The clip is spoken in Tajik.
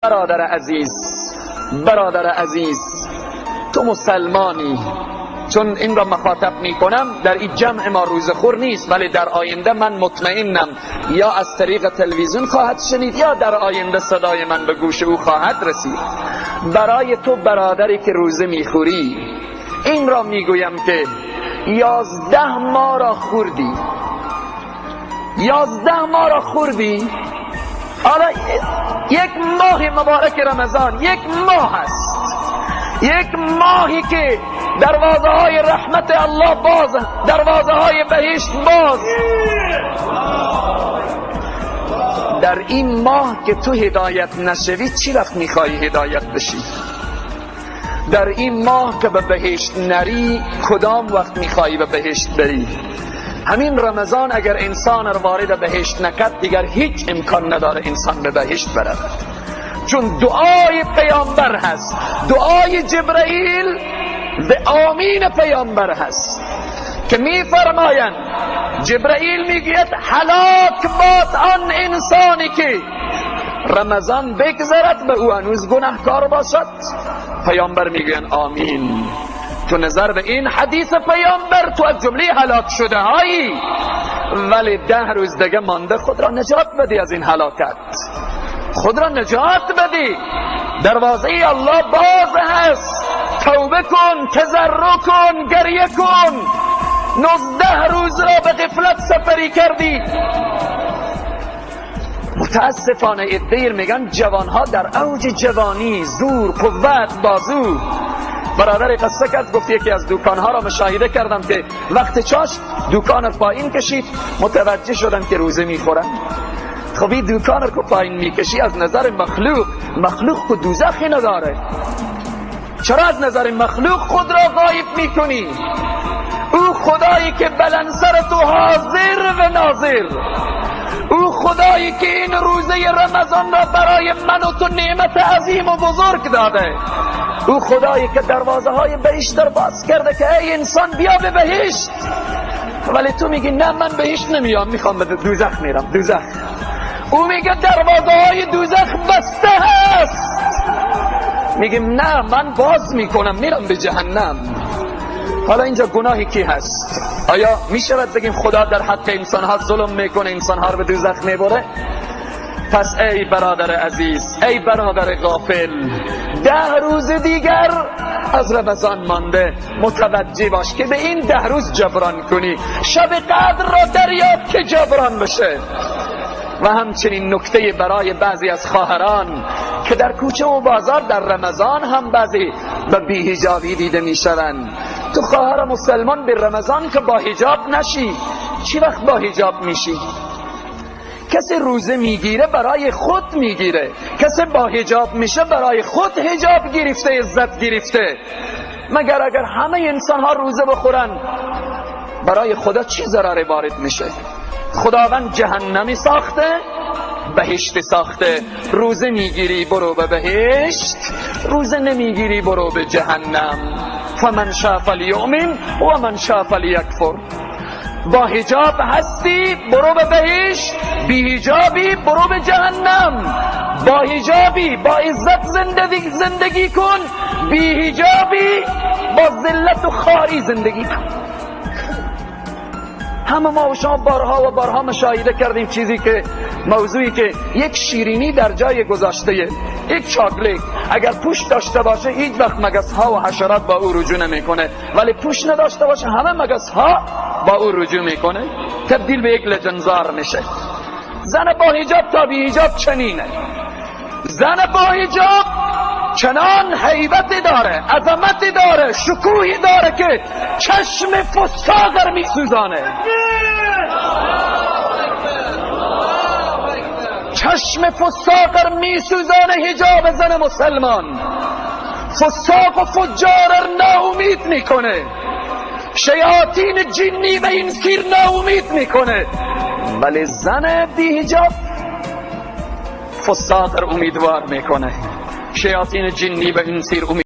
Бародар азиз, бародар азиз, ту мусулмонӣ. Чун инро мухотаб мекунам, дар ин ҷамъ мо рӯзахӯр нест, вале дар оянда ман мутмаинам ё аз тариқи телевизион хоҳад шунид, ё дар оянда садои ман ба гӯши ӯ хоҳад расид. Барои ту бародаре ки рӯза мехӯрӣ, инро мегӯям ки 11 моҳро хӯрдӣ, 11 моҳро хӯрдӣ. Ҳоло як моҳи муборак Рамазон, як моҳ аст, як моҳе ки дарвозаҳои раҳмати Аллоҳ боз, дарвозаҳои биҳишт боз. Дар ин моҳ ки ту ҳидоят нашавӣ, чӣ вақт мехоҳӣ ҳидоят бишӣ? Дар ин моҳ ки ба биҳишт нарӣ, кадом вақт мехоҳӣ ба биҳишт барӣ? Ҳамин Рамазон агар инсонро ворид биҳишт накард, дигар ҳеҷ имкон надорад инсон ба биҳишт барад. Чун дуои паёмбар ҳаст, дуои Ҷабраил ба омин паёмбар ҳаст ки мефармоянд, Ҷабраил мегӯяд: ҳалок бод он инсоне ки Рамазон бигзарад ба ӯ ҳанӯз гунаҳкор бошад. Паёмбар мегӯянд: омин. Ту назар ба ин ҳадиси паёмбар, ту аз ҷумлаи ҳалок шудаҳоӣ, вале 10 рӯз дига монда, худро наҷот بدی аз ин ҳалокат, худро наҷот بدی. Дарвозаи Аллоҳ боз ҳаст, тавба кун, тазарруъ кун, гиря кун. 19 рӯзро ба ғафлат сипарӣ кардӣ. Мутаассифона иддае мегӯянд ҷавонҳо дар авҷи ҷавонӣ, зӯр, қувват, бозу. Бародар қисса кард, гуфт яке аз дуконҳоро мушоҳида кардам ки вақти чошт дуконро поён кашид, мутаваҷҷеҳ шудам ки рӯза мехӯрам. Хуб, ин дуконро ки поён мекашӣ, аз назари махлуқ, махлуқ ки дӯзахе надорад, чаро аз назари махлуқ худро ғоиб мекунӣ? Ӯ худое ки баландсар ту ҳозир ва нозир, ӯ худое ки ин рӯзаи Рамазонро барои ман ва ту неъмати азим ва бузург додааст, ӯ худое ки дарвозаҳои биҳиштро боз карда ки эй инсон, биё ба биҳишт, вале ту мегӣ: не, ман биҳишт намеям, мехоҳам ба дӯзах мерам, дӯзах. Ӯ мегӯяд: дарвозаҳои дӯзах баста ҳаст. Мегӯем: не, ман боз мекунам, мерам ба ҷаҳаннам. Ҳоло инҷо гуноҳи кӣ ҳаст? Оё мешавад бигем Худо дар ҳаққи инсонҳо зулм мекунад, инсонҳоро ба дӯзах мебарад? Пас эй бародари азиз, эй бародари ғофил, 10 рӯзи дигар аз Рамазон монда, мутаваҷҷеҳ бош ки ба ин 10 рӯз ҷуброн кунӣ, шаби қадрро дарёб ки ҷуброн бشه. Ва ҳамчунин нукта барои баъзе аз хоҳарон ки дар кӯча ва бозор дар Рамазон ҳам баъзе ба беҳиҷобӣ дида мешаванд. Ту хоҳари мусулмон, ба Рамазон ки бо ҳиҷоб нашӣ, чӣ вақт бо ҳиҷоб мешӣ? Касе рӯза мегирад, барои худ мегирад. Касе бо ҳиҷоб мешавад, барои худ ҳиҷоб гирифта, иззат гирифта. Магар агар ҳама инсонҳо рӯза бихӯранд, барои Худо чӣ зараре ворид мешавад? Худованд ҷаҳаннамӣ сохта, биҳишт сохта. Рӯза мегирӣ, برو ба биҳишт, рӯза намегирӣ, برو ба ҷаҳаннам. فمن شاء فلیؤمن و من شاء فلیکفر. با ҳиҷоб ҳастӣ، برو به بهشت، بی ҳиҷобӣ، برو به جهنم. با ҳиҷобӣ، با عزت زندگی کن، بی ҳиҷобӣ، با ذلت و خواری زندگی کن. همه ما و شما بارها و بارها مشاهده کردیم چیزی که موضوعی که یک شیرینی در جای گذاشته، یک چاکلیت اگر پوش داشته باشه هیچ وقت مگس ها و حشرات با او رجوع نمیکنه، ولی پوش نداشته باشه همه مگس ها با او رجوع میکنه، تبدیل به یک لجنزار میشه. زن با حجاب تا بی حجاب چنینه. زن با حجاب چنان هیبتی داره، عظمتی داره، شکوهی داره که چشم فساق میسوزانه. چشم فساق میسوزانه حجاب زن مسلمان. فساق و فجار ناامید میکنه، شیاطین جنی و انسی ناامید میکنه، ولی زن بی حجاب فساق امیدوار میکنه، شیاطین جنی و انسی امید